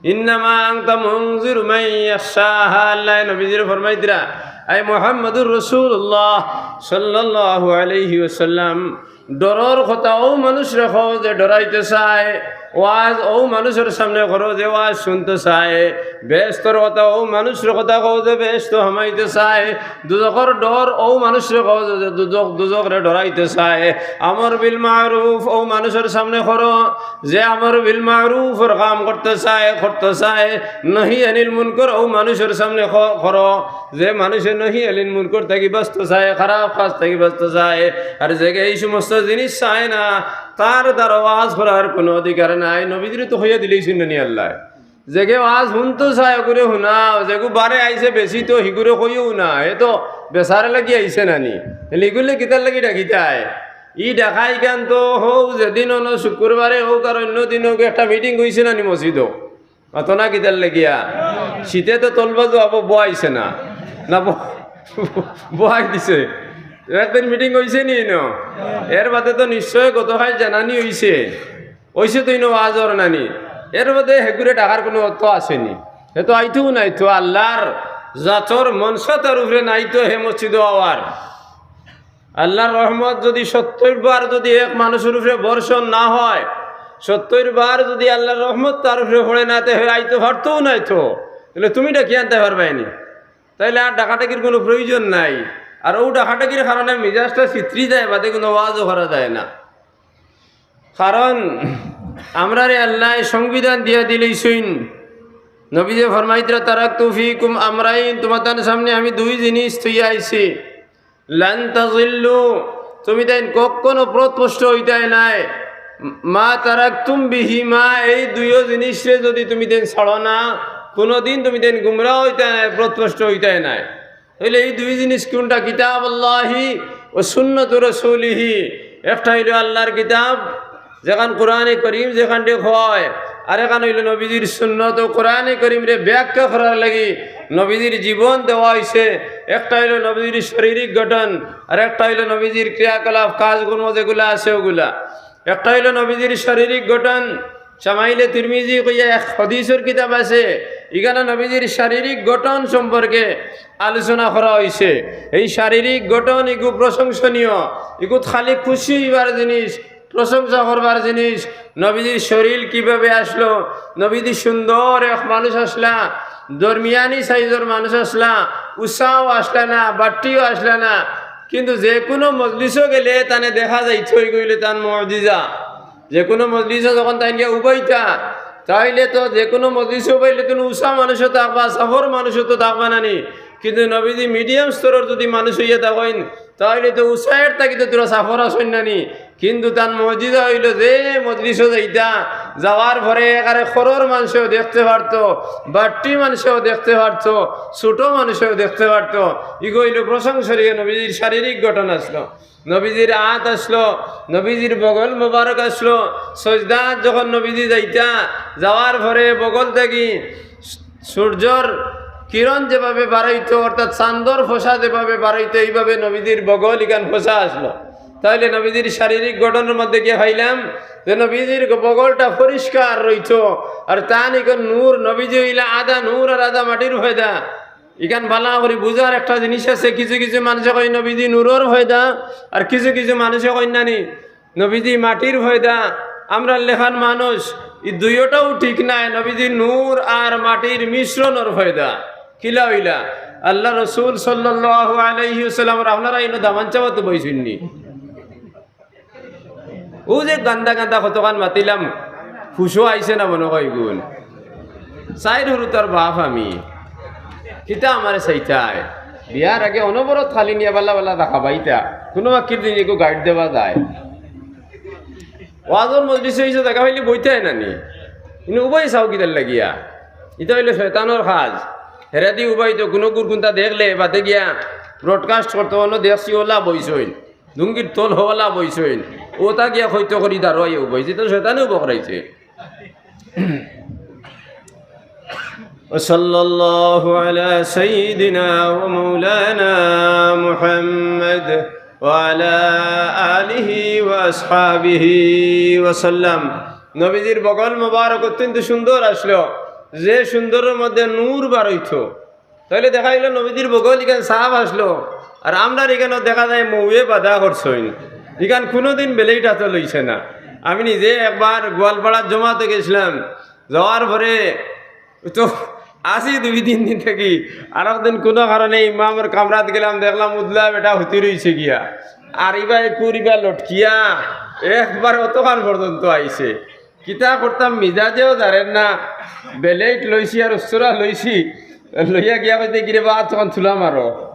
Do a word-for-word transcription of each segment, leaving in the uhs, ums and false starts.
ইন্নামা আনতা মুনজিরু মান ইয়াখশাহা, আল্লায় নবীজিরে ফরমাইতরা, আই মুহাম্মাদুর রাসূলুল্লাহ সাল্লাল্লাহু আলাইহি ওয়াসাল্লাম, ডরর কথা অউ মানুষরে কও যে ডরাইতে চায়, ওয়াজ অউ মানুষর সামনে করো যে ওয়াজ হুনতো চায়, বেহেস্তর কথা অউ মানুষর কথা কও যে বেহেস্তো হামাইতো চায়, দুজখর ডর অউ মানুষরে কও যে দুজখ, দুজখরে ডরাইতো চায়, আমর বিল মারুফ অউ মানুষর সামনে করো যে আমর বিল মারুফর কাম করতো চায়, করতো চায়, নহি আনিল মুনকর অউ মানুষর সামনে ক-, করো যে মানুষে নহি আনিল মুনকর থাকি বাঁচতো চায়, খারাপ কাজ থাকি বাঁচতো চায়। আর যেগে ই সমস্ত জিনিস চায় না, তার দ্বারা ওয়াজ করার কুনু অধিকার নাই। নবীজিরে তো কইয়া দিলাইছইন নি আল্লায়। যেগে ওয়াজ হুনতো চায়, অগুরে হুনাও, যেগু বারে আইছে বেশি তো হিগুরে কইও না, হে তো বেচার লাগি আইছে না নি। হে ইগুরে কিতার লাগি ডাকিতায়? ই ডাকাইখান তো হউ যেদিন অনো শুক্রবারে হউক আর অইন্য দিন হউক একটা মিটিং অইছে না নি মসজিদো? মাতো না কিতার লাগিয়া? শীতে তো তলবা জুয়াবো বওয়াইছে না, না ব-, বওয়াই দিছে। একদিন মিটিং অইছে নি ইনো? এর বাদে তো নিশ্চয় গতকাইল জানানি অইছে। অইছে তো ইনো ওয়াজ অর নানি। এর বাদে হেগুরে ডাকার কুনু অর্থ আছে নি। হে তো আইতোউ নায় তো, আল্লার জাতর মনশা তার উপরে নাই তো হে মসজিদো আওয়ার। আল্লার রহমত যুদি সত্তইর বার যুদি এক মানুষর উপরে বর্ষণ না হয়, সত্তইর বার যুদি আল্লার রহমত তার উপরে পড়ে না, তে হে আইতো পারতোউ নায় তো। তাইলে তুমি ডাকিয়া আনতায় পারবায় নি? তাইলে আর ডাকাডাকির কুনু প্রয়োজন নাই। আর অউ ডাকাডাকির কারণে মিজাজটা ছিতরি যায়, বাদে কুনু ওয়াজও করা যায় না। কারণ আমরারে আল্লায় সংবিধান দিয়া দিলাইছইন। নবীজিয়ে ফরমাইতরা, "তারাকতু ফিকুম আমরাইন", তুমাতান সামনে আমি দুই জিনিস থইয়া আইছি। "লান তাজিল্লু", তুমিতাইন কখনো পথভ্রষ্ট অইতায় নায়। "মা তারাকতুম বিহিমা", এই দুইও জিনিসরে যুদি তুমিতাইন ছাড়ো না, কুনুদিন তুমিতাইন গুমরা অইতায় নায়, পথভ্রষ্ট অইতায় নায়। তাইলে ই দুই জিনিস কুনটা? কিতাবুল্লাহি ওয়া সুন্নাতু রাসূলিহি। একটা অইলো আল্লার কিতাব, যেখান কোরআনে করিম যেখানরে কয়, আর একখান অইলো নবীজির সুন্নত। ও কোরআনে করিমরে ব্যাখ্যা করার লাগি নবীজির জীবন দেওয়া অইছে। একটা অইলো নবীজির শারীরিক গঠন, আর একটা অইলো নবীজির ক্রিয়াকলাপ, কাজকর্ম যেগুলা আছে অগুলা। একটা অইলো নবীজির শারীরিক গঠন, শামাইলে তিরমিজি কইয়া এক হাদিসর কিতাব আছে, ইখানো নবীজির শারীরিক গঠন সম্পর্কে আলোচনা করা অইছে। এই শারীরিক গঠন ইগু প্রশংসনীয়, ইগুত খালি খুশি অইবার জিনিস, প্রশংসা করবার জিনিস। নবীজির শরীর কিভাবে আছলো, নবীজি সুন্দর এক মানুষ আছলা, দরমিয়ানি সাইজর মানুষ আছলা, উচাও আছলা না, বাট্টিও আছলা না, কিন্তু যেকুনু মজলিসো গেলে তানে দেখা যাইতো, ইগু অইলো তান মুজিজা। যেকুনু মজলিসো যখন তাইন গিয়া উবাইতা, তাইলে তো যেকুনু মজলিসো উবাইলে তো উচা মানুষও থাকবা, চাপর মানুষও তো থাকবা নানি। কিন্তু নবীজি মিডিয়াম স্তরর যুদি মানুষ অইয়া থাকইন, তাইলে তো উচায়ের থাকি তো থুড়া চাপর আছইন নানি। কিন্তু তান মুজিজা অইলো যে মজলিসো যাইতা, যাওয়ার পরে একেবারে খরর মানষেও দেখতে পারতো, বাট্টি মানষেও দেখতে পারতো, ছোট মানষেও দেখতে পারতো। ইগু অইলো প্রশংসনীয় নবীজির শারীরিক গঠন আছলো। নবীজির আত আছলো, নবীজির বগল মোবারক আছলো। সজদাত যখন নবীজি যাইতা, যাওয়ার পরে বগল থাকি সূর্যর কিরণ যেভাবে বারইতো, অর্থাৎ চান্দর ফোসা যেভাবে বারইতো, এইভাবে নবীজির বগল ইখান ফোসা আছলো। তাইলে নবীজির শারীরিক গঠনর মধ্যে গিয়া পাইলাম যে নবীজির বগলটা পরিষ্কার রইতো, আর তান ইখান নূর, নবীজি অইলা আধা নূর আর আধা মাটির পয়দা। ইখান ভালা করি বুঝার একটা জিনিস আছে, কিছু কিছু মানষে কয় নবীজি নূরর পয়দা, আর কিছু কিছু মানষে কয় নানি নবীজি মাটির পয়দা। আমরার লেখান মানুষ, ই দুইওটাও ঠিক নায়। নবীজি নূর আর মাটির মিশ্রণর পয়দা। কিলা অইলা? আল্লার রসুল সাল্লাল্লাহু আলাইহি ওয়াসাল্লাম, আপনারা ইনো দামান চাপাত উবাইছইন নি? অউ যে গান্দা গান্দা কতখান মাতিলাম, হুশো আইছে না মনো কয় ইগুন। চাইর হুরুতার বাপ আমি, কিতা আমারে চাইতায়? বিয়ার আগে অনবরত খালি নিয়া বালা বালা দেখা পাইতা, কুনু বাক্কির দিন ইগু গাইড দেওয়া যায়। ওয়াজর মজলিসো ইসে জাগা পাইলে বইতায় নানি, ইনো উবাই চাও কিতার লাগিয়া? ইতা অইলো শয়তানর কাজ। হেরাদি উবাইতো, কুনুগুর কুন্তা দেখলে বাদে গিয়া ব্রডকাস্ট করতো, অনো দেখছি অলা বইছইন। লুঙ্গির তল হওয়ালা বইছইন, অতা গিয়া কইতো করি দারোয়াইয়া উবাইছে, তো শয়তানেও বকরাইছে। وصلى الله على سيدنا ومولانا محمد وعلى آله وأصحابه وسلم। নবীজির বগল মোবারক অত্যন্ত সুন্দর আছলো। যে সুন্দরর মধ্যে নূর বারইতো। তাইলে দেখা গেল নবীজির বগল ইখান সাফ আসলো, আর আমরার ইখানো দেখা যায় মৌয়ে বাধা করছইন। ইখান কুনুদিন বেলেইট আতো লইছে না। আমি নিজে একবার গোয়ালপাড়ার জমাতো গেছলাম, যাওয়ার পরে তো আছি দুই তিন দিন থাকি, আর একদিন কুনু কারণে ইমামর কামরাত গেলাম, দেখলাম উদলা বেটা হুতি রইছে গিয়া, আর ইবা একুর ইবা লটকিয়া একবার অতখান পর্যন্ত আইছে। কিতা করতাম, মিজাজেও জারের না, বেলেইট লইছি আর উস্তরা লইছি, লইয়া গিয়া কইতে, "কিরে বা, তখন তুলা মারো।"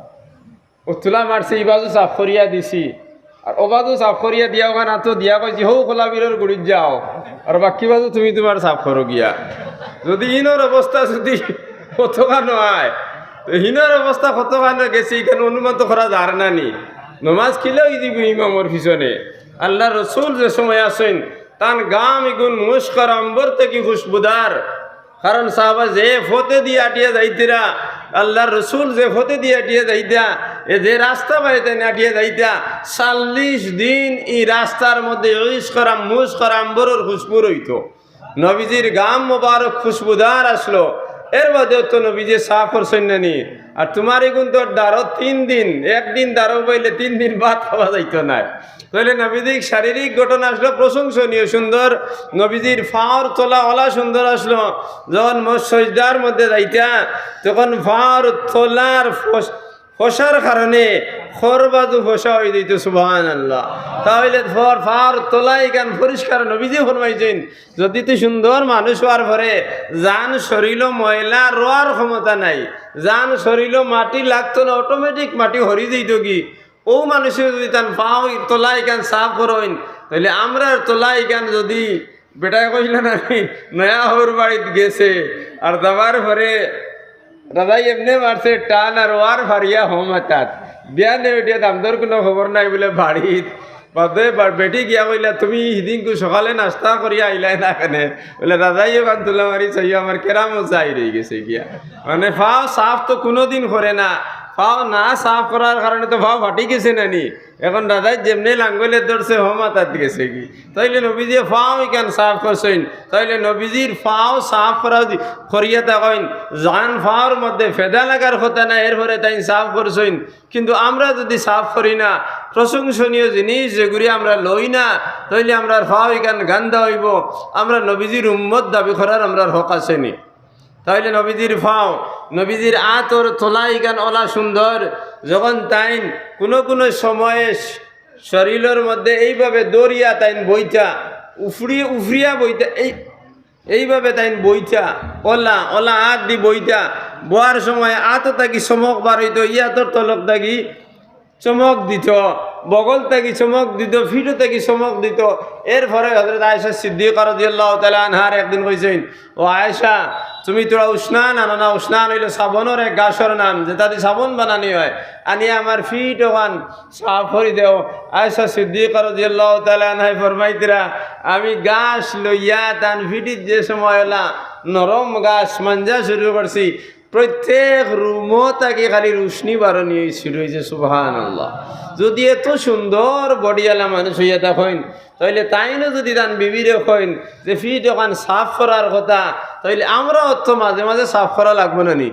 ও তুলা মারছে, ই বাজু সাফ করিয়া দিছি, আর ও বাজু সাফ করিয়া দিয়া ওখান আতো দিয়া কইছি, "হউ খোলা বিলর গুড়িত যাও, আর বাকি বাজু তুমি তুমার সাফ করো গিয়া।" যদি ইনর অবস্থা যদি কতখান অয়, তো হিনর অবস্থা কতখান গেছে, ইখান অনুমান তো করা যার না নি। নমাজ কিলা অই দিব ইমামর পিছনে। আল্লার রসুল যে সময় আছইন, তান গাম ইগুন মুস্ক আর আম্বর থাকি খুশবুদার। কারণ সাহাবা যে পথে দিয়া আটিয়া যাইতিরা, আল্লার রসুল যে পথে দিয়া আটিয়া যাইতা, এ যে রাস্তা বায় তাইন আটিয়া যাইতা, চল্লিশ দিন ই রাস্তার মধ্যে ইস্ক আর আম-, মুস্ক আর আম্বরর খুশবু রইতো। নবীজির গাম মোবারক খুশবুদার আসলো, এর বাদেও তো নবীজি সাফ করছইন না নি। আর তুমার ইগুন তো দারো তিন দিন, একদিন দারো বইলে তিন দিন ভাত খাওয়া যাইতো নায়। তাইলে নবীজির শারীরিক গঠন আসলো প্রশংসনীয় সুন্দর, নবীজির ফাওর তলা অলা সুন্দর আসলো। যখন মস-, সজদার মধ্যে যাইতা, তখন ফাওর তলার ফস-, ফসার কারণে খর বাজু ফসা অই যাইতো, সুবহানাল্লাহ। তাইলে ফর-, ফাওর তলা ইখান পরিষ্কার নবীজি ফরমাইছইন, যদি তুই সুন্দর মানুষ অওয়ার পরে জান শরীলো ময়লা রওয়ার ক্ষমতা নাই, জান শরীলো মাটি লাগতো না, automatic মাটি হরি যাইতো গি, অউ মানুষে যদি তান ফাও তলা ইখান সাফ করইন, তাইলে আমরার তলা ইখান যদি বেটায় কইলা না নি, নয়া হউর বাড়িত গেছে, আর যাবার পরে রাজাই এমনে মারছে টান আর ওয়ার ফারিয়া হো মাতাত। বিয়ানে উঠিয়া দামদর কুনু খবর নাই বুলে বাড়িত। বাদে বার-, বেটি গিয়া কইলা, "তুমি হিদিনকু সকালে নাস্তা করিয়া আইলায় না কেনে?" বুলে, "রাজাই ওখান তুলা মারি চাইয়া আমার কেরামত জাহির অই গেছে গিয়া।" মানে ফাও সাফ তো কুনুদিন করে না, ফাও না সাফ করার কারণে তো ফাও ফাটি গেছে না নি। এখন রাজাই যেমনে লাঙ্গলে ধরছে, হো মাতাত গেছে গি। তাইলে নবীজিয়ে ফাও ইখান সাফ করছইন, তাইলে নবীজির ফাও সাফ করা যদি করিয়া থাকইন, জান ফাওর মধ্যে ফেদা লাগার কথা না, এরপরে তাইন সাফ করছইন। কিন্তু আমরা যদি সাফ করি না, প্রশংসনীয় জিনিস যেগুলি আমরা লই না, তাইলে আমরার ফাও ইখান গান্দা অইবো। আমরা নবীজির উম্মত দাবি করার আমরার হক আছে নি? তাইলে নবীজির ফাও, নবীজির আতর তলা ইখান অলা সুন্দর, যখন তাইন কুনু কুনু সময়ে শ-, শরীলর মধ্যে এইভাবে দরিয়া তাইন বইতা, উফরি-, উফরিয়া বইতা, এই, এইভাবে তাইন বইতা, অলা, অলা আত দি বইতা, বওয়ার সময় আতো থাকি চমক বার অইতো, ই আতর তলক থাকি চমক দিত, বগল থাকি চমক দিত, ফিটো থাকি চমক দিত। এরপরে হযরত আয়েশা সিদ্দিকা রাদিয়াল্লাহু তাআলা আনহার একদিন কইছইন, "ও আয়েশা, তুমি থুড়া উসনান আনো না।" উসনান অইলো সাবনর এক গাছর নাম, যেটা দি সাবন বানানি অয়। আনিয়া আমার ফিট ওখান সাফ করি দেও। আয়েশা সিদ্দিকা রাদিয়াল্লাহু তাআলা আনহায় ফরমাইতরা, আমি গাছ লইয়া তান ফিটিত যে সময় অলা নরম গাছ মাঞ্জা শুরু করছি, প্রত্যেক রুমো থাকি খালি রুশনি বারনি অই শুরু অইছে, সুবহানাল্লাহ। যদি এত সুন্দর বডিআলা মানুষ অইয়া থাকইন, তাইলে তাইনও যদি তান বিবিরে কইন যে ফিট ওখান সাফ করার কথা, তাইলে আমরাও তো মাঝে মাঝে সাফ করা লাগবো না নি?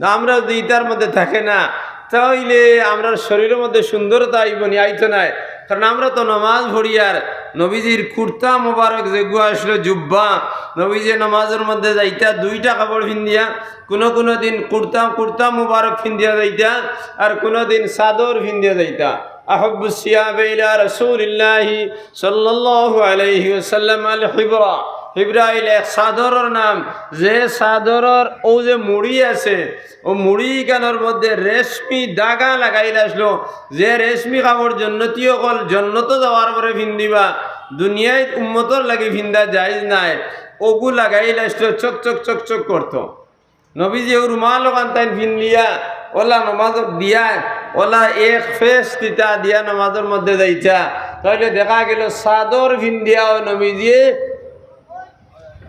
আমরা যদি ইতার মধ্যে থাকে না, তাইলে আমরার শরীলর মধ্যে সুন্দরতা আইবো নি? আইতো নায়। কারণ আমরা তো নমাজ পড়িয়ার, নবীজির কুর্তা মোবারক যেগু আসলো জুব্বা, নবীজি নমাজর মধ্যে যাইতা দুইটা কাপড় ফিন্দিয়া, কুনু কুনু দিন কুর্তা, কুর্তা মুবারক ফিন্দিয়া যাইতা, আর কুনু দিন চাদর ফিন্দিয়া যাইতা। আহাব্বু সিয়াবে ইলা রাসূলিল্লাহি সাল্লাল্লাহু আলাইহি ওয়াসাল্লাম আল হিবরা। হিবরা অইলো এক চাদরর নাম, যে চাদরর অউ যে মুড়ি আছে, অউ মুড়ি ইখানর মধ্যে রেশমি ধাগা লাগাইল আসলো, যে রেশমি কাপড় জন্নতি অকল জন্নতো যাওয়ার পরে ফিন্দিবা, দুনিয়াইত উম্মতর লাগি ফিন্দা জায়েজ নায়, অগু লাগাইল আসলো, চক চক চক চক করতো। নবীজি অউ রুমাল ওখান তাইন ফিন্দিয়া, অলা নমাজর দিয়া, অলা এক ফেস দিতা দিয়া নমাজর মধ্যে যাইতা। তাইলে দেখা গেল চাদর ফিন্দিয়াও নবীজি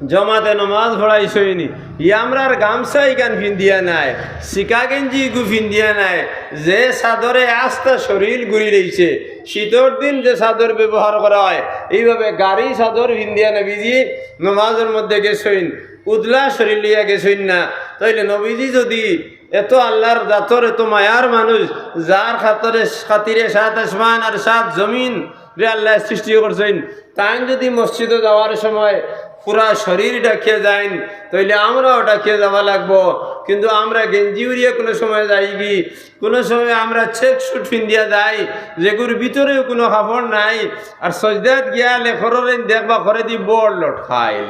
জমাতে নমাজ পড়াইছইন নি। ই আমরার গামছা ইখান ফিন্দিয়া নায়, সিকা গেঞ্জি ইগু ফিন্দিয়া নায়, যে চাদরে আস্তা শরীল ঘুরি রইছে। শীতর দিন যে চাদর ব্যবহার করা অয়, এইভাবে গাড়ি চাদর ফিন্দিয়া নবীজি নমাজর মধ্যে গেছইন। উদলা শরীর লইয়া গেছইন না। তাইলে নবীজি যদি এত আল্লাহর জাতর, এত মায়ার মানুষ, যার খাতরে, খাতিরে সাত আসমান আর সাত জমিন রে আল্লাহ সৃষ্টি করছইন, তাইন যদি মসজিদো যাওয়ার সময় পুরা শরীর ঢাকিয়া যাইন, তাইলে আমরাও ঢাকিয়া যাওয়া লাগবো। কিন্তু আমরা গেঞ্জি উড়িয়া কুনু সময় যাইগি, কুনু সময় আমরা check suit পিন্দিয়া যাই, যেগুর ভিতরেও কুনু কাপড় নাই, আর সজদাত গিয়া লেখররেন দেখবা করেদি বড় লটকাইল।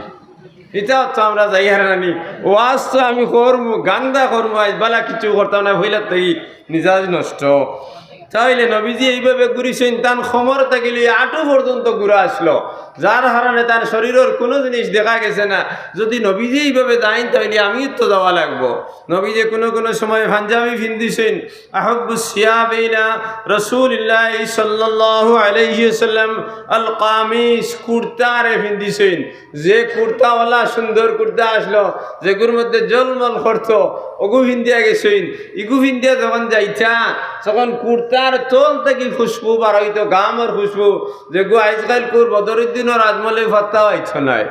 ইতাও তো আমরা যাইয়ার নানি। ওয়াজ তো আমি করমু, গান্দা করমু, আইজ বালা কিছু করতাম না, হইলে তো এই মিজাজ নষ্ট। তাইলে নবীজি এইভাবে ঘুরিছইন, তান কোমর থাকি লইয়া আঁটু পর্যন্ত ঘুরা আসলো, যার কারণে তান শরীরর কুনু জিনিস দেখা গেছে না। যদি নবীজি এইভাবে যাইন, তাইলে আমিও তো যাওয়া লাগবো। নবীজি কুনু কুনু সময় পাঞ্জাবি পিন্দিছইন, আহাব্বু সিয়াব ইলা রাসূলিল্লাহি সাল্লাল্লাহু আলাইহি ওয়াসাল্লাম আল কামিজ, কুর্তা রে পিন্দিছইন। যে কুর্তাওয়ালা সুন্দর কুর্তা আসলো, যেগুর মধ্যে জলমল করতো, ওগু পিন্দিয়া গেছইন। ইগু পিন্দিয়া যখন যাইতা, তখন কুর্তার তল থাকি খুশবু বার হইতো, গামর খুশবু, যেগু আইজকাইল কুর বদরুদ্দিনর আজমলে ফাত্তা হইতো নায়।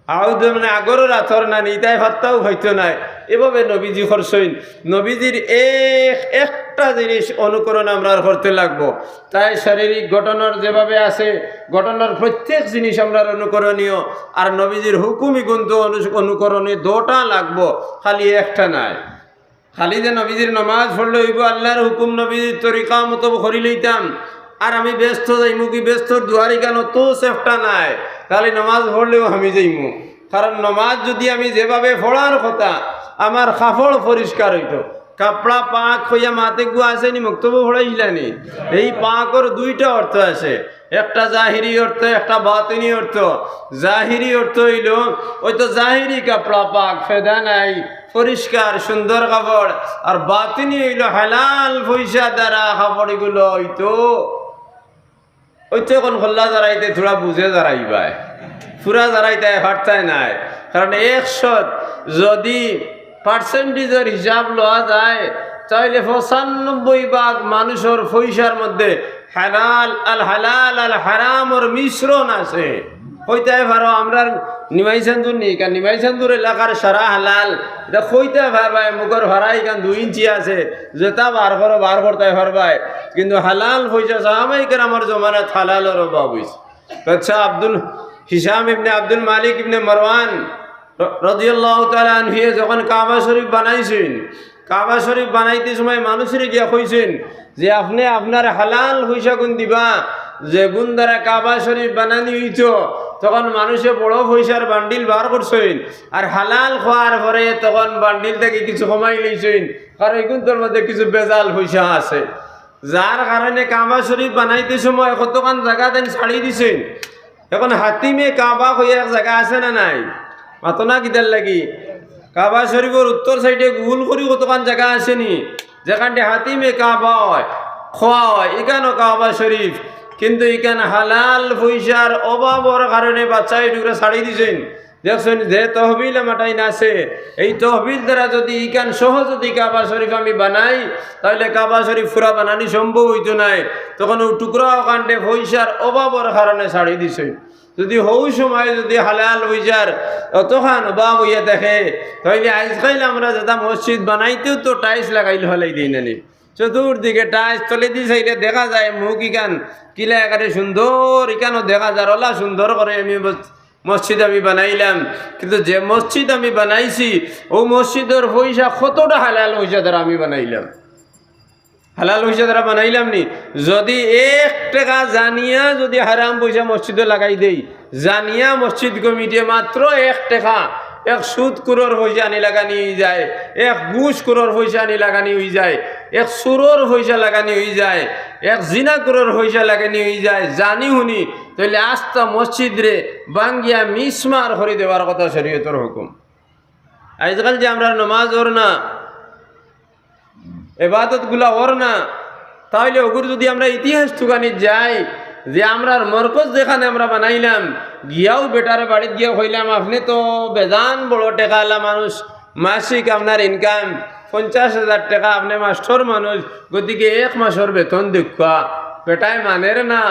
আউদ মানে আগরও রাতর নানি, তাই ফাত্তাও হইতো নায়। এভাবে নবীজি করছইন। নবীজির এক একটা জিনিস অনুকরণ আমরা করতে লাগবো। তাই শারীরিক গঠনর যেভাবে আছে, গঠনর প্রত্যেক জিনিস আমরার অনুকরণীয়। আর নবীজির হুকুমই কিন্তু অনু-, অনুকরণে দুটা লাগবো, খালি একটা নায়। খালি যে নবীজির নমাজ পড়লে হইব, আল্লাহর হুকুম নবীজির তরিকা মতো করি লইতাম, আর আমি ব্যস্ত যাইমু কি, ব্যস্তর দুয়ারি কেন তো সেফটা নাই, খালি নমাজ পড়লেও আমি যাইমু। কারণ নমাজ যদি আমি যেভাবে পড়ার কথা, আমার কাপড় পরিষ্কার হইতো, কাপড়া পাক হইয়া মাতে গু আসেনি, মক্তব্য পড়াইছিলানি। এই পাকর দুইটা অর্থ আছে, একটা জাহিরি অর্থ, একটা বাতিনি অর্থ। জাহিরি অর্থ হইল, ওই তো জাহিরি কাপড়া পাক, ফেদা নাই, পরিষ্কার সুন্দর কাপড়। আর বাতিনি হইল হালাল পয়সা দ্বারা কাপড়গুলো হইতো। ওই তো এখন খোল্লা জারাইতে থোড়া বুঝে জারাইবায়, পুরা জারাইতে পারতায় নাই। কারণ একশো যদি পার্সেন্টেজর হিসাব লওয়া যায়, তাইলে পঁচানব্বই ভাগ মানুষর পয়সার মধ্যে হালাল, আল হালাল আল হারামর মিশ্রণ আছে। কইতায় পারো, আমরার নিমাইচান্দুর নি, কারণ নিমাইচান্দুর এলাকার সারা হালাল, এটা কইতায় পারবায়, মুখর ফাড়া ইখান দুই ইঞ্চি আছে, যেটা বার করো, বার করতায় পারবায়। কিন্তু হালাল পয়সা সাহাবায়ে কেরামর জমানাত হালালর অভাব হইছে। আচ্ছা, আব্দুল হিশাম ইবনে আব্দুল মালিক ইবনে মারওয়ান র-, রাদিয়াল্লাহু তাআলা আনহুয়ে যখন কাবা শরীফ বানাইছইন, কাবা শরীফ বানাইতে সময় মানুষরে গিয়া কইছইন যে, "আপনে আপনার হালাল পয়সা গুন দিবা, যে গুন দ্বারা কাবা শরীফ বানানি হইতো।" তখন মানুষে বড় পয়সার বান্ডিল বার করছইন, আর হালাল খাওয়ার পরে তখন বান্ডিল থাকি কিছু কমাই লইছইন, কারণ এগুন তার মধ্যে কিছু ভেজাল পয়সা আছে, যার কারণে কাবা শরীফ বানাইতে সময় কতখান জাগা তাইন ছাড়ি দিছইন। এখন হাতিমে কাবা কইয়া এক জাগা আছে না নাই? মাতো না কিতার লাগি? কাবা শরীফর উত্তর সাইডে গোল করি কতখান জাগা আছে নি, যেখানটি হাতিমে কাবা হয়, খোয়া হয়, ইখানও কাবা শরীফ। কিন্তু ইখান হালাল পয়সার অভাবর কারণে বাদশায় ইটুকরে ছাড়ি দিছইন। দেখছইন, যে তহবিল আমাটাইন আছে, এই তহবিল দ্বারা যদি ইখান সহ যদি কাবা শরীফ আমি বানাই, তাহলে কাবা শরীফ পুরা বানানি সম্ভব হইতো নায়। তখন ও টুকরা ওখানটে পয়সার অভাবর কারণে ছাড়ি দিছইন। যদি হউ সময় যদি হালাল পয়সার অতখান অভাব হইয়া থাকে, তাইলে আইজকাইল আমরা যেটা মসজিদ বানাইতেও তো টাইলস লাগাইল ফালাই দেই না নি, চতুর্দিকে টাইলস, তলেদি চাইলে দেখা যায় মুখ ইখান কিলা একেবারে সুন্দর, ইখানও দেখা যায় ওলা সুন্দর করে আমি মস-, মসজিদ আমি বানাইলাম। কিন্তু যে মসজিদ আমি বানাইছি, ও মসজিদর পয়সা কতটা হালাল পয়সা দ্বারা আমি বানাইলাম। হালাল পয়সা দ্বারা বানাইলাম নি? যদি এক টেকা জানিয়া যদি হারাম পয়সা মসজিদো লাগাই দেই, জানিয়া মসজিদ কমিটিয়ে মাত্র এক টেকা, এক সুদখুরর পয়সা আনি লাগানি হই যায়, এক ঘুষখুরর পয়সা আনি লাগানি হই যায়, এক চুরর পয়সা লাগানি হই যায়, এক জিনাখুরর পয়সা লাগানি হই যায়, জানি হুনি, তাইলে আস্তা মসজিদরে ভাঙ্গিয়া মিসমার করি দেওয়ার কথা শরীয়তর হুকুম। আইজকাল যে আমরা নমাজ অর না, এবাদতগুলা অর না, তাইলে ওগুর যদি আমরা ইতিহাস তুকানি যাই, যে আমরার মরকজ যেখানে আমরা বানাইলাম, গিয়াও বেটার বাড়িত গিয়া কইলাম, "আপনে তো বেজান বড় টেকাআলা মানুষ, মাসিক আপনার income পঞ্চাশ হাজার টেকা, আপনে মাস্টর মানুষ, গতিকে এক মাসর বেতন দেউক্কা।" বেটায় মানের না,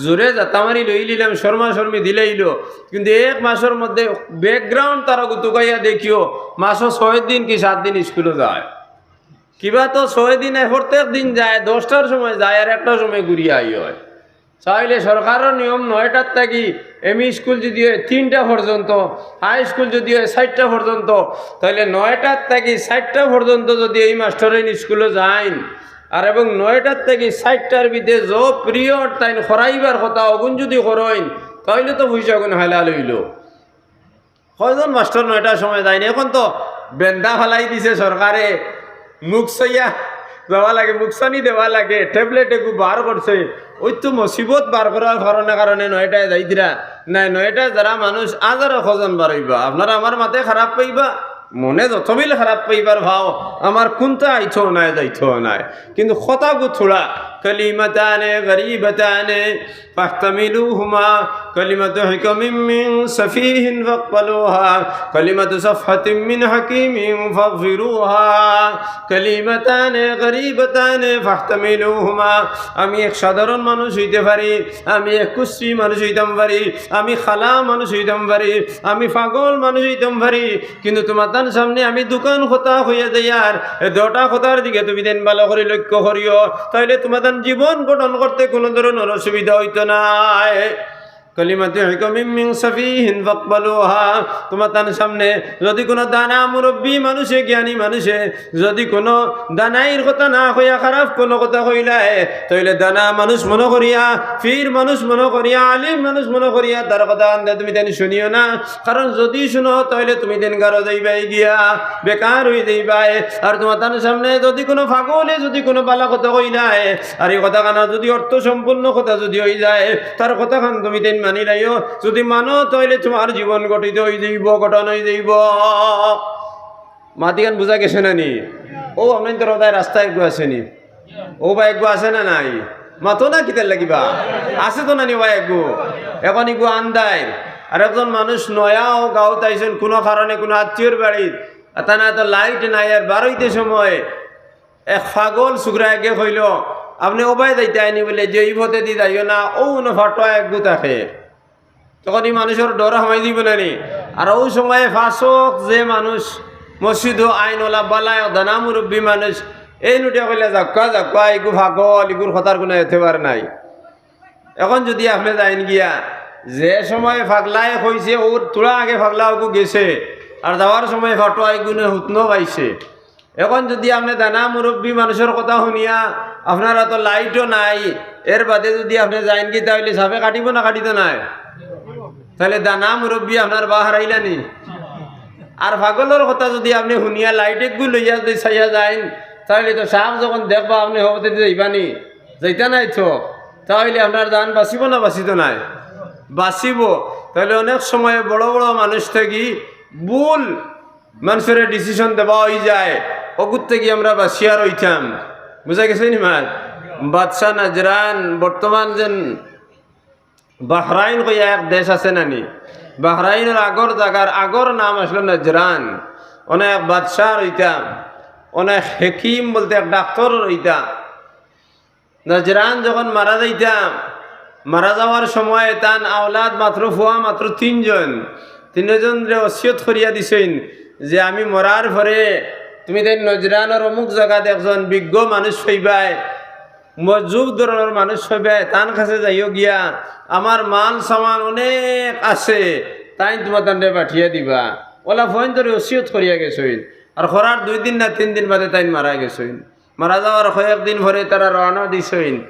জোরে জাতা মারি লইলিলাম, শর্মা শর্মি দিলাইলো। কিন্তু এক মাসর মধ্যে ব্যাকগ্রাউন্ড তারা গুতুকাইয়া দেখিও, মাসো ছয় দিন কি সাত দিন স্কুলো যায়। কিবা তো ছয় দিনে প্রত্যেক দিন যায়, দশটার সময় যায় আর একটার সময় ঘুরিয়া আই অয়। চাইলে সরকারর নিয়ম নয়টার থাকি এমই স্কুল যদি অয় তিনটা পর্যন্ত, হাই স্কুল যদি অয় চাইরটা পর্যন্ত, তাইলে নয়টার থাকি চাইরটা পর্যন্ত যদি এই মাস্টরইন স্কুলো যাইন, আর এবং নয়টার থাকি চাইরটার ভিতরে যে পিরিয়ড তাইন করাইবার কথা অগুন যদি করইন, তাইলে তো পয়সাগুন হালাল অইলো। কয়জন মাস্টর নয়টার সময় যাইন? এখন তো বেন্দা ফালাই দিছে সরকারে, মুখ চাইয়া যাওয়া লাগে, মুখ চানি দেওয়া লাগে, ট্যাবলেট এগু বার করছে। ওই তো মুসিবত বার করার কারণে কারণে নয়টায় যাইতরা। নাই, নয়টায় যারা মানুষ আজারো কয়জন বার অইবা, আপনারা আমার মাতে খারাপ পাইবা, মনে যত বিল খারাপ পাইবার ভাও, আমার কুনতা আইতো নায়, যাইতো নায়। কিন্তু কথাগু থুড়া, كلمتان غريبتان فاحتملوهما، كلمة حكم من سفيه فاقبلوها، كلمة سفهة من حكيم فاغفروها، كلمتان غريبتان فاحتملوهما। আমি এক সাধারণ মানুষ অইতে পারি, আমি এক কুশ্রী মানুষ অইতাম পারি, আমি কালা মানুষ অইতাম পারি, আমি পাগল মানুষ অইতাম পারি, কিন্তু তুমাতান সামনে আমি দুখান কথা কইয়া যাইয়ার, এ দুটা কথার দিকে তুমি তাইন ভালা করি লক্ষ্য করিও, তাইলে তুমাতান জীবন গঠন করতে কুনু ধরনর অসুবিধা অইতো নায়। كلمة حكم من سفيه فاقبلوها। তুমাতান সামনে যদি কুনু দানা মুরব্বি মানুষে, জ্ঞানী মানুষে যদি কুনু দানাইর কথা না কইয়া খারাপ কুনু কথা কইলায়, তাইলে দানা মানুষ মনো করিয়া, পীর মানুষ মনো করিয়া, আলিম মানুষ মনো করিয়া তার কথা আনতে তুমি তাইন শুনিও না। কারণ যদি শুনো, তাইলে তুমি তাইন গারো যাইবায় গিয়া, বেকার অই যাইবায়। আর তুমাতান সামনে যদি কুনু পাগলে যদি কুনু ভালা কথা কইলায়, আর ই কথাখান যদি অর্থ সম্পূর্ণ কথা যদি অই যায়, তার কথাখান তুমি তাইন মানিলাইও। যদি মানো, তাইলে তুমার জীবন গঠিত অই যাইবো, গঠন অই যাইবো। মাতিখান বুঝা গেছে না নি? ও, আপনাইনতর অতায় রাস্তায় এগু আছে নি? ও বা এগু আছে না নাই? মাতো না কিতার লাগিবা? আছে তো না নি বা এগু? এখন এগু আন্দাইর। আর একজন মানুষ নয়া অউ গাউত আইছইন কুনু কারণে কুনু আত্মীয়র বাড়িত, আর তান আতো লাইট নাই, আর বারইতে সময় এক পাগল ছুকরা এগে কইলো, "আপনে ওবায় যাইতায় নি?" বুলে, "যে ই পথেদি যাইও না, অউ অনো ফাটোয়া এগু থাকে।" তখন ই মানুষর ডর হামাই দিবো না নি? আর অউ সময়ে ফাসক যে মানুষ মসজিদো আইনওয়ালা বালা দানা মুরব্বি মানুষ, এইন উঠিয়া কইলা, "যাউক্কা, যাউক্কা, ইগু পাগল, ইগুর কথার কুনু এতেবার নাই।" এখন যদি আপনে যাইন গিয়া, যে সময়ে পাগলায় কইছে, অউ থুড়া আগে পাগলা অগু গেছে, আর যাওয়ার সময়ে ফাটোয়া ইগুনে হুতনো পাইছে, এখন যদি আপনে দানা মুরব্বি মানুষর কথা হুনিয়া, আপনার আতো লাইটও নাই, এর বাদে যদি আপনে যাইন গি, তাইলে সাপে কাটিবো না কাটিতো নায়? তাইলে দানা মুরব্বি আপনার বা হারাইলা নি? আর পাগলর কথা যদি আপনে হুনিয়া লাইট এগু লইয়া যদি চাইয়া যাইন, তাইলে তো সাপ যখন দেখবা আপনে হবতে যাইবা নি? যাইতা নায় তো। তাইলে আপনার জান বাচিবো না বাচিতো নায়? বাচিবো। তাইলে অনেক সময় বড় বড় মানুষ থাকি ভুল মানষরে ডিসিশন দেওয়া অই যায়, অগুর থাকি আমরা বাচিয়া রইতাম। বুঝা গেছে নি মাত? বাদশা নাজরান, বর্তমান যেন বাহরাইন কইয়া এক দেশ আছে না নি? বাহরাইনর আগর জাগার আগর নাম আছিল নাজরান। অনো এক বাদশা রইতা, অনো এক হেকিম বলতে এক ডাক্তর রইতা। নাজরান যখন মারা যাইতা, মারা যাওয়ার সময় তান আওলাদ মাত্র ফুয়া মাত্র তিনজন, তিনজনরে ওসিয়ত করিয়া দিছইন যে আমি মরার পরে তুমি তাইন নাজরানর অমুক জাগাত একজন বিজ্ঞ মানুষ পাইবায়, মজবুত ধরনর মানুষ পাইবায়, তান কাছে যাইও গিয়া, আমার মাল সামান অনেক আছে, তাইন তুমাতানরে পাঠিয়া দিবা। অলা ফোন ধরে ওসিয়ত করিয়া গেছইন। আর করার দুই দিন না তিন দিন বাদে তাইন মারা গেছইন। মারা যাওয়ার কয়েকদিন পরে তারা রওয়ানা দিছইন।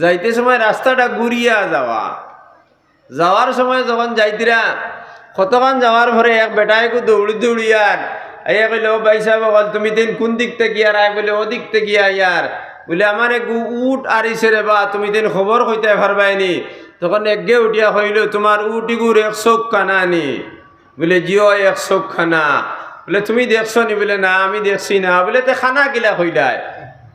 যাইতে সময় রাস্তাটা ঘুরিয়া যাওয়া। যাওয়ার সময় যখন যাইতরা, কতখান যাওয়ার পরে এক বেটা এগু দৌড়ি দৌড়ি আর আইয়া কইলো, "ও ভাইসাব অকল, তুমি তাইন কুন দিক থাকি?" আর আয় বুলে, "অউ দিক থাকি আইয়ার।" বুলে, "আমার এগু উট আরিছে রে বা, তুমি তাইন খবর কইতায় পারবায় নি?" তখন এগে উঠিয়া কইলো, "তুমার উট ইগুর এক চউখ কানা নি?" বুলে, "জি অয়, এক চউখ কানা।" বুলে, "তুমি দেখছো নি?" বুলে, "না, আমি দেখছি না।" বুলে, "তে কানা কিলা কইলায়?"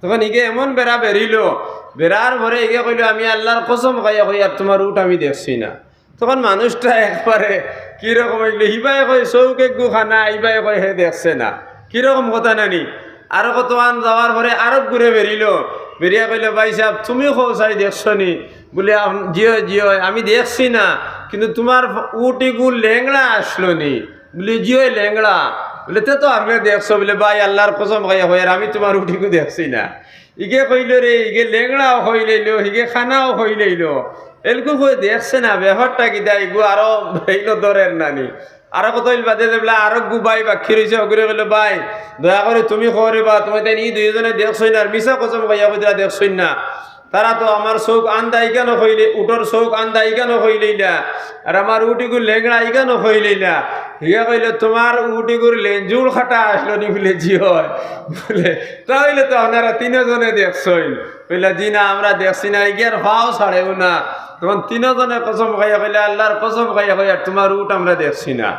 তখন ইগে এমন বেড়া বেড়িলো, বেড়ার পরে ইগে কইলো, "আমি আল্লার কসম খাইয়া কইয়ার, তুমার উট আমি দেখছি না।" তখন মানুষটা একবারে কিরকম অইলো, হিবায় কয় চউখ এগু কানা, ইবায় কয় হে দেখছে না, কিরকম কথা না নি? আরো কতখান যাওয়ার পরে আরো ঘুরে বেড়িলো, বেরিয়া কইল, "ভাই সাব, তুমি কও চাই দেখছো নি?" বুলে, "আম-, জি অয়, জি অয়, আমি দেখছি না, কিন্তু তুমার উট ইগু লেংড়া আছলো নি?" বুলে, "জি অয়, লেংড়া।" বুলে, "তে তো আপনে দেখছো।" বুলে, "ভাই, আল্লার কসম খাইয়া কইয়ার, আমি তুমার উট ইগু দেখছি না।" ইগে কইল, "রে, ইগে লেংড়াও কইলাইলো, ইগে কানাও কইলাইলো, এলকু কই দেখছে না, ব্যাপারটা কিতা? ইগু আরো এইলো ধরের নানি।" আরো কতইল বাদে দেখলা আরোগু ভাই বাক্কি রইছে, অগুরে কইল, "ভাই, দয়া করি তুমি কও রে বা, তুমি তাইন ই দুইওজনে দেখছো না, আর মিছা কসম খাইয়া কইতরা দেখছো না। তারা তো আমার চউখ আন্দা ইখানো কইলে, উটর চউখ আন্দা ইখানো কইলাইলা, আর আমার উট ইগু লেংড়া ইখানো কইলাইলা।" হিগে কইল, "তুমার উট ইগুর লেঞ্জুর কাটা আছলো নি?" বুলে, "জি অয়।" বুলে, "তা অইলে তো আপনারা তিনোজনে দেখছইন।" কইলা, "জি না, আমরা দেখছি না, ইগিয়ার পাও ছাড়েও না।" তখন তিনোজনে কসম খাইয়া কইলা, "আল্লার কসম খাইয়া কইয়ার, তুমার উট আমরা দেখছি না।"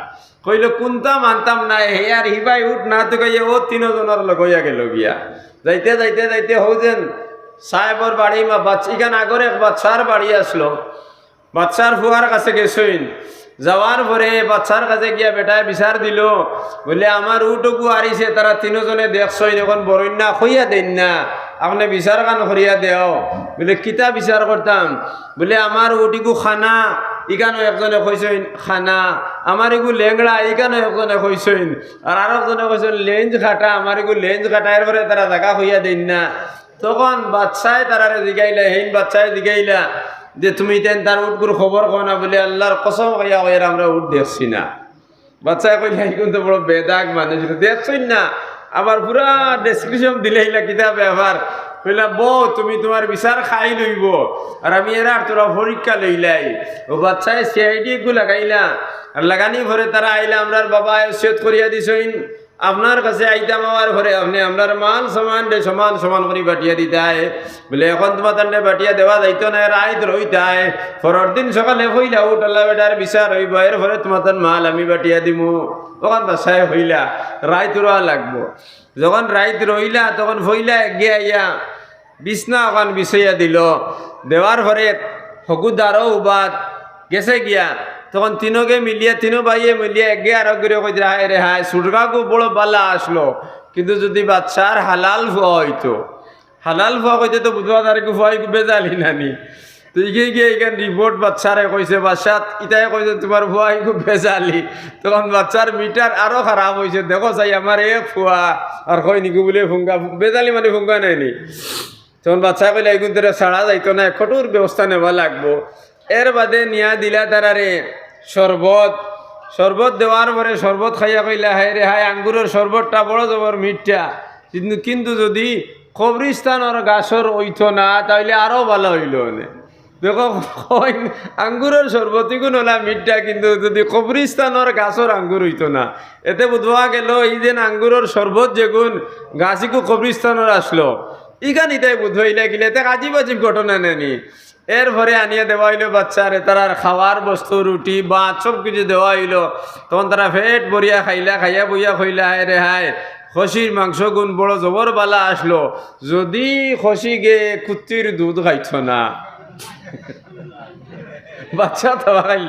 কইল, "কুনতা মানতাম না।" হে আর হিবায় উট না তুকাইয়া অউ তিনোজনর লগ অইয়া গেল গিয়া। যাইতে যাইতে যাইতে হউ যেন সাহেবর বাড়ি মা বাচ-, ইখান আগর এক বাচ্চার বাড়ি আছলো। বাচ্চার ফুয়ার কাছে গেছইন। যাওয়ার পরে বাচ্চার কাছে গিয়া বেটায় বিচার দিল, বুলে, "আমার উট অগু আরিছে, তারা তিনোজনে দেখছইন, অখন বরইন না, কইয়া দেইন না, আপনে বিচার খান করিয়া দেও।" বুলে, "কিতা বিচার করতাম?" বুলে, "আমার উট ইগু কানা, ইখানো একজনে কইছইন কানা, আমার ইগু লেংড়া, ইখানো একজনে কইছইন, আর আরকজনে কইছইন লেঞ্জ কাটা, আমার ইগু লেঞ্জ কাটা, এরপরে তারা জাগা কইয়া দেইন না।" তখন বাচ্চায় তারারে জিগাইলা, হেইন বাচ্চায় জিগাইলা যে, "তুমি ইতাইন তার উটগুর খবর কও না?" বুলে, "আল্লার কসম খাইয়া কইয়ার, আমরা উট দেখছি না।" বাচ্চায় কইলা, "ইগুন তো বড় বেদাগ মানুষ, ইতা দেখছইন না, আবার পুরা description দিলাইলা, কিতা ব্যাপার?" কইলা, "বউ, তুমি তুমার বিচার খাইল অইবো, আর আমি এরার থুড়া পরীক্ষা লইলাই।" অউ বাচ্চায় CID গু লাগাইলা, আর লাগানি পরে তারা আইলা, "আমরার বাবায় ওসিয়ত করিয়া দিছইন, আপনার কাছে আইতাম, আওয়ার পরে আপনে আমরার মাল সামানরে সমান সমান করি বাটিয়া দিতায়।" বুলে, "অখন তুমাতানরে বাটিয়া দেওয়া যাইতো নায়, রাইত রইতায়। পরর দিন সকালে পয়লা উট আলা বেটার বিচার অইবো, এরপরে তুমাতান মাল আমি বাটিয়া দিমু।" অখান বাচ্চায় কইলা, "রাইত রওয়া লাগবো।" যখন রাইত রইলা, তখন পয়লা এগিয়ে আইয়া বিছনা অখান বিছাইয়া দিল। দেওয়ার পরে হগু দারো উবাত গেছে গিয়া, তখন তিনোগে মিলিয়া, তিনো ভাইয়ে মিলিয়া এগিয়ে আরোগুরে কইতরা, "হায় রে হায়, ছুটকাগু বড় বালা আছলো, কিন্তু যুদি বাচ্চার হালাল ফুয়া অইতো।" হালাল ফুয়া কইতে তো বুঝবা তার কি ফুয়া ইগু বেজালি নানি। তো ইগে গিয়া ইখান report বাচ্চারে কইছে, বাচ্চা ইতায় কইছে, "তুমার ফুয়া ইগু বেজালি।" তখন বাচ্চার meter আরো খারাপ অইছে, "দেখো চাই, আমার এক ফুয়া, আর কইন ইগু বুলে ফুঙ্গা, বেজালি মানে ফুঙ্গা নায়নি।" তখন বাচ্চায় কইলা, "ইগুন তোরে ছাড়া যাইতো নায়, কঠোর ব্যবস্থা নেওয়া লাগবো।" এর বাদে নিয়া দিলা তারারে শরবত। শরবত দেওয়ার পরে শরবত খাইয়া কইলা, "হায় রে হায়, আঙ্গুরর শরবতটা বড় জবর মিঠা, কিন্তু, কিন্তু যুদি কবরিস্তানর গাছর অইতো না, তাইলে আরো বালা অইলো অনে।" দেখো, কইন আঙ্গুরর শরবত ইগুন অলা মিঠা, কিন্তু যুদি কবরিস্তানর গাছর আঙ্গুর অইতো না, এতে বুঝা গেল ই যেন আঙ্গুরর শরবত যেগুন গাছ ইগু কবরিস্তানর আছলো, ইখান ইতায় বুঝাইলা কিলা, এতে আজীব আজীব ঘটনা নায়নি। এরপরে আনিয়া দেওয়া অইলো বাচ্চারে, তারার খাওয়ার বস্তু, রুটি, ভাত, সব কিছু দেওয়া অইলো। তখন তারা পেট ভরিয়া খাইলা, খাইয়া বইয়া কইলা, "হায় রে হায়, খসির মাংসগুন বড় জবর বালা আছলো, যুদি খসিগে কুত্তির দুধ খাইতো না।" বাচ্চা তো খাইল।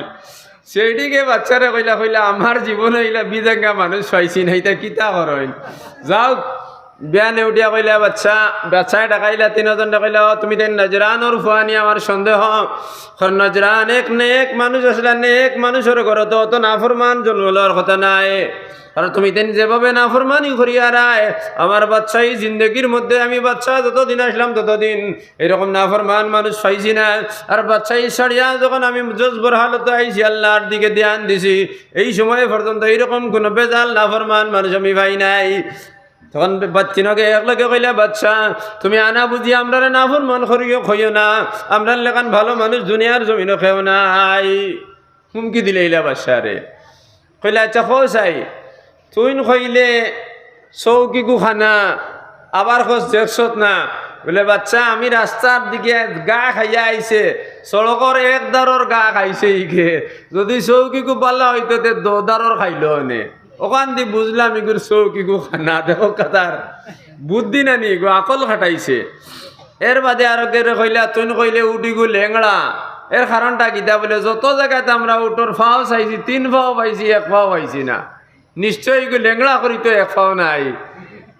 CID গে বাচ্চারে কইলা, কইলা, "আমার জীবনো ইলা বিদাঙ্গা মানুষ পাইছি না, ইতা কিতা করইন?" যাউক, বিয়ানে উঠিয়া কইলা, বাচ্চা, বাচ্চায় ডাকাইলা, তিনোজনরে কইলা, "ও, তুমি তাইন নজরানর ফুয়ানি, আমার সন্দেহ। কারণ নজরান এক নেক মানুষ আছলা, নেক মানুষর ঘরো তো অত নাফরমান জন্ম লওয়ার কথা নায়। আর তুমি তাইন যেভাবে নাফরমানি করিয়ারায়, আমার বাচ্চায় জিন্দেগির মধ্যে আমি বাচ্চা যতদিন আছলাম ততদিন এইরকম নাফরমান মানুষ পাইছি না। আর বাচ্চায় ছাড়িয়া যখন আমি জজবর হালতো আইছি, আল্লার দিকে ধ্যান দিছি, এই সময় পর্যন্ত এইরকম কুনু বেজাল নাফরমান মানুষ আমি পাই নাই।" তখন বা-, তিনোগে একলগে কইলা, "বাচ্চা, তুমি আনা বুঝি আমরারে নাফরমান করিও কইও না, আমরার লাখান ভালো মানুষ দুনিয়ার জমিনো কেউ নাই।" হুমকি দিলাইলা বাচ্চারে। কইলা, "আচ্ছা, কও চাই, তুইন কইলে চউখ ইগু কানা, আবার কস দেখছত না।" বুলে, "বাচ্চা, আমি রাস্তার দিকে ঘা খাইয়া আইছে, সড়কর এক দারর ঘা খাইছে ইগে, যুদি চউখ ইগু বালা অইতো তে দো দারর খাইলো অনে।" অখান দি বুঝলাম ইগুর চউখ ইগু কানা। দেখো কাতার বুদ্ধি নানি, ইগু আকল খাটাইছে। এর বাদে আরোগরে কইলা, "তুইন কইলে উট ইগু লেংড়া, এর কারণটা কিতা?" বুলে, "যত জাগাত আমরা উটর পাও চাইছি, তিন পাও পাইছি, এক পাও পাইছি না। নিশ্চয় ইগু লেংড়া করি তো এক পাও নাই।"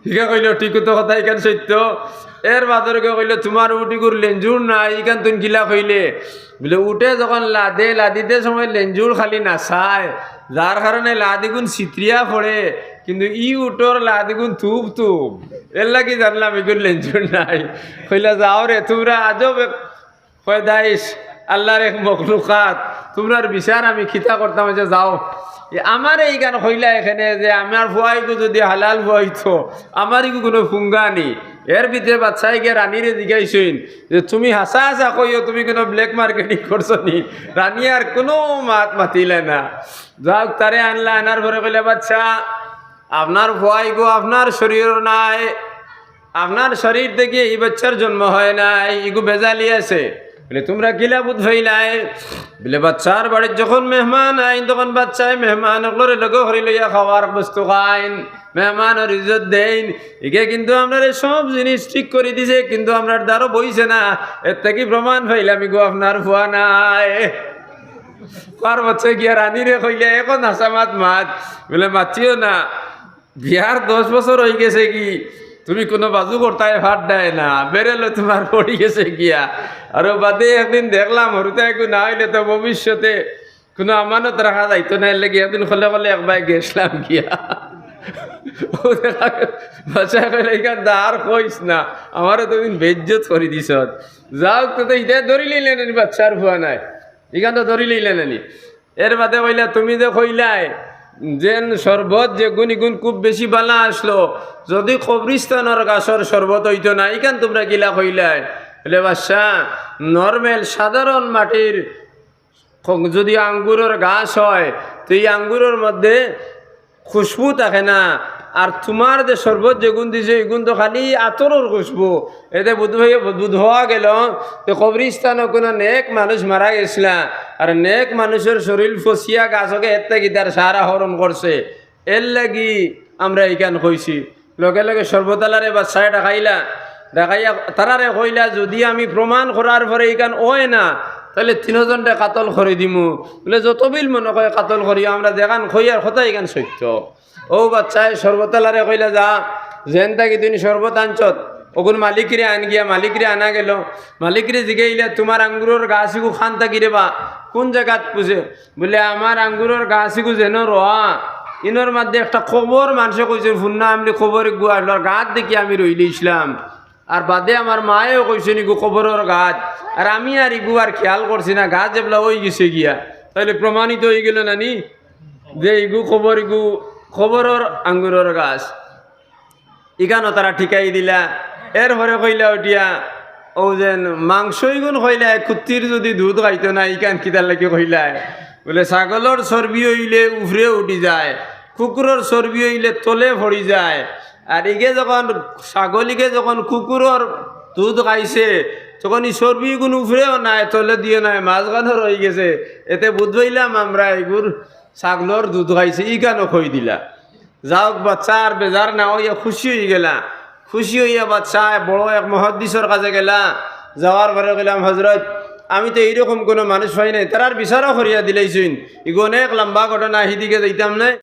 ঠিক আছে কইল, ঠিক তো কথা, ইখান সত্য। এর বাদর কেউ কইল, "তুমার উট ইগুর লেঞ্জুর নাই, ইখান তুইন কিলা কইলে?" বলে, "উটে যখন লাদে, লাদিতে সময় লেঞ্জুর খালি নাচায়, যার কারণে লাদিগুন ছিতরিয়া পড়ে, কিন্তু ই উটর লাদিগুন তুপ তুপ, এর লাগি জানলাম ইগুর লেঞ্জুর নাই।" কইলা, "যাও রে, তুমরা আজব এক পয়দাইশ, আল্লাহর এক মখলুকাত, তুমরার বিচার আমি কিতা করতাম?" যে যাও, এ আমারে ইখান কইলা এখানে যে আমার ফুয়াইগু যদি হালাল ফুয়াইতো, আমার ইগু কুনু ফুঙ্গা নি। এর ভিতরে বাদশায় গিয়া রানীরে জিগাইছইন যে, "তুমি হাছা হাছা কইও, তুমি কুনু black marketing করছো নি?" রানী আর কুনু মাত মাতিলা না। যাউক, তারে আনলা, আনার পরে কইলা, "বাদশা, আপনার ফুয়াইগু আপনার শরীরর নায়, আপনার শরীর থাকি ই বাচ্চার জন্ম হয় নাই, ইগু বেজালি আছে।" বলে, "তুমরা কিলা বুঝ পাইলায়?" বলে, "বাচ্চার বাড়িত যখন মেহমান আইন, তখন বাচ্চায় মেহমান অকলরে লগে করি লইয়া খাওয়ার বস্তু খাইন, মেহমানর ইজ্জত দেইন। ইগে কিন্তু আমরারে সব জিনিস ঠিক করি দিছে, কিন্তু আমরার দ্বারো বইছে না। এর থাকি প্রমাণ পাইলাম ইগু আপনার ফুয়া নায়।" আর বাদশায় গিয়া রানীরে কইলা, "এখন হাছা মাত মাত।" বলে, "মাতিও না, বিয়ার দশ বছর অইগেছে গি, তুমি কুনু বাজু করতায় পাররায় না, বেরেলো তুমার পড়ি গেছে গিয়া। আর ও বাদে একদিন দেখলাম, হুরুতায় ইগু না অইলে তো ভবিষ্যতে কুনু আমানত রাখা যাইতো না, এর লাগি একদিন খলে খলে একবার গেছলাম গিয়া।" ও দেখা গেল, বাদশায় কইলা, "ইখান তো আর কইস না, আমারে তো দিন বেইজ্জত করি দিছত।" যাউক, তো, তো ইতা ধরি লইলা নি, বাদশার ফুয়া নায়, ইখান তো ধরি লইলা নি। এর বাদে কইলা, "তুমি যে কইলায় যেন শরবত যেগুন ইগুন খুব বেশি বালা আছলো, যদি কবরিস্তানর গাছর শরবত অইতো না, ইখান তুমরা কিলা কইলায়?" বলে, "বাদশা, normal সাধারণ মাটির খ-, যদি আঙ্গুরর গাছ হয়, তো ই আঙ্গুরর মধ্যে খুশবু থাকে না। আর তুমার যে শরবত যেগুন দিছো, ইগুন তো খালি আতরর খুশবু।" এতে বুধ হয়ে-, বুধ হওয়া গেল যে কবরিস্তানো কুনু নেক মানুষ মারা গেছলা, আর নেক মানুষর শরীর ফসিয়া গাছ অগে এর থাকি তার সারা হরণ করছে, এর লাগি আমরা ইখান কইছি। লগে লগে শরবতআলারে বাদশায় ডাকাইলা, ডাকাইয়া তারারে কইলা, "যদি আমি প্রমাণ করার পরে ইখান অয় না, তাইলে তিনোজনরে কাতল করি দিমু।" বলে, "যত বিল মনো কয় কাতল করিও, আমরা যেখান কইয়ার কথা ইখান সত্য।" ও বাদশায় শরবতআলারে কইলা, "যা, যেন থাকি তুইন শরবত আনছত, অগুন মালিকরে আন গিয়া।" মালিকরে আনা গেল। মালিকরে জিগাইলা, "তুমার আঙ্গুরর গাছ ইগু খান থাকি রে বা, কুন জাগাত পুষে?" বলে, "আমার আঙ্গুরর গাছ ইগু যেন রোয়া, ইনর মধ্যে একটা কবর মানষে কইছে, ফুন্না আমলি কবর ইগু আছলো, আর গাত দেখি আমি রইলিছলাম। আর বাদে আমার মায়েও কইছইন ইগু কবরর গাত, আর আমি আর ইগু আর খেয়াল করছি না, গাছ যেবলা অইগেছে গিয়া।" তাইলে প্রমাণিত অইগেল না নি যে ইগু কবর, ইগু কবরর আঙ্গুরর গাছ। ইখানও তারা ঠিকাই দিলা। এরপরে কইলা উঠিয়া, "ও যেন মাংস ইগুন কইলায়, কুত্তির যদি দুধ খাইতো না, ইখান কিতার লাগি কইলায়?" বলে, "ছাগলর চর্বি অইলে উপরে উঠি যায়, কুকুরর চর্বি অইলে তলে পড়ি যায়। আর ইগে যখন, ছাগল ইগে যখন কুকুরর দুধ খাইছে, তখন ই চর্বি ইগুন উপরেও নাই, তলেদিও নাই, মাঝখানো রইগেছে। এতে বুঝ পাইলাম আমরা ইগুর ছাগলর দুধ খাইছে।" ইখানও কই দিলা। যাউক, বাদশা আর বেজার না অইয়া খুশি অইগেলা। খুশি অইয়া বাদশায় বড় এক মুহাদ্দিসর কাছে গেলা। যাওয়ার পরে কইলাম, "হজরত, আমি তো ইরকম কুনু মানুষ পাই নাই, তারার বিচারও করিয়া দিলাইছইন, ইগু অনেক লম্বা ঘটনা, হিদিকে যাইতাম নায়।"